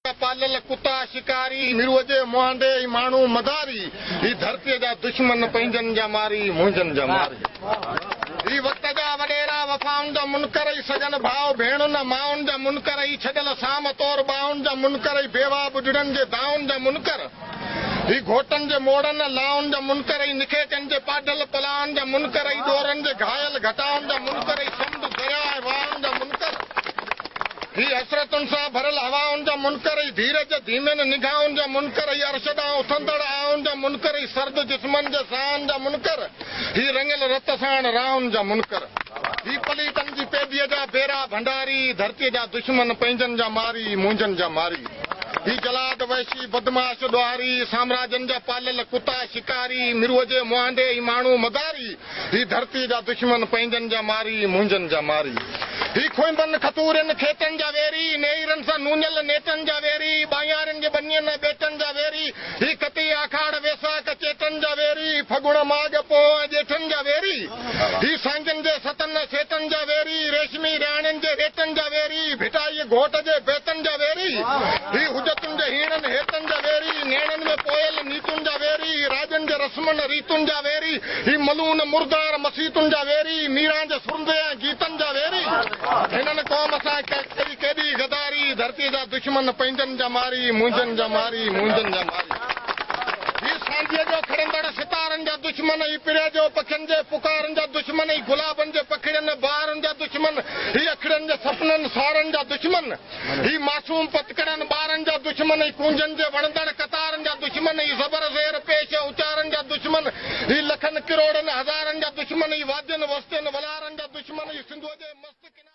پاليل ڪتا شڪاري، ميروء جي مهانڊي هي ماڻهو مداري، هي ڌرتيء جا دشمن پنهنجن جا ماري، منهنجن جا ماري. هي وقت جا وڏيرا وفائن جا منڪر، هي سڳن ڀاء ڀيڻن ۽ مائن جا منڪر، هي ڇڏيل سام طور ٻانهن جا منڪر، هي بيواهه ٻڍڙن جي دانهن جا منڪر، هي گهوٽن جي موڙن ۽ لائن جا منڪر، هي نکيچن جي پاڍل پلائن جا منڪر، هي ڏورن جي گهايل گهٽائن جا منڪر، هي سمنڊ، درياء ۽ واهن جا منڪر، هي حسرتن سان ڀريل هوائن جا منڪر، هي ڌيرج ڌيمين نگاهن جا منڪر، هي عرش ڏانهن اٿندڙ آهن جا منڪر، هي سرد جسمن جي ساهن جا منڪر، هي رڱيل رت ساڻ راهن جا منڪر، هي پليتن جي پيڌيء جا بيرا ڀنڊاري، ڌرتيء جا دشمن پنهنجن جا ماري، منهنجن جا ماري. هي جلاد، وحشي، بدمعاش، ڏوهاري، سامراجن جا پاليل ڪتا، شڪاري، مروء جي مهانڊي هي ماڻهو مداري، هي ڌرتيء جا دشمن پنهنجن جا ماري، منهنجن جا ماري. هي کوئنبن، کٿورين، کيتن جا ويري، نيئرن سان نونيل نيٽن جا ويري، ٻانهيارين جي ٻنين ۽ ٻيٽن جا ويري، هي ڪتي، آکاڙ، ويساک، چيٽن جا ويري، ڦڳڻ، ماڳ، پوهه ۽ ڄيٺن جا ويري، هي سانگين جي ستن ۽ سيٽن جا ويري، ريشمي رياڻين جي ريٽن جا ويري، ڀٽائيء گهوٽ جي بيتن جا ويري، هي حجتن جي هيڻن هيتن جا ويري، نيڻن ۾ پويل نيتن جا ويري، راڄن جي رسمن ريتن جا ويري، هي ملعون مردار مسيتن جا ويري، ميران جي سرندي ۽ گيتن جا ويري، هنن قوم سان ڪئي ڪيڏي غداري، ڌرتيء جا دشمن پنهنجن جا ماري، منهنجن جا ماري، منهنجن جا ماري. هي سانجهيء جو کڙندڙ ستارن جا دشمن، هي پريء جو پکين جي پڪارن جا دشمن، هي گلابن جي پکڙين بهارن جا دشمن، هي اکڙين جي سپنن سارن جا دشمن، هي معصوم پتڪڙن ٻارن جا دشمن، هي ڪونجن جي وڻندڙ قطارن جا دشمن، هي زبر زير پيش اچارن جا دشمن، هي لکن ڪروڙن هزارن جا دشمن، هي وادين وستين ولارن جا دشمن، هي سنڌوء جي مست.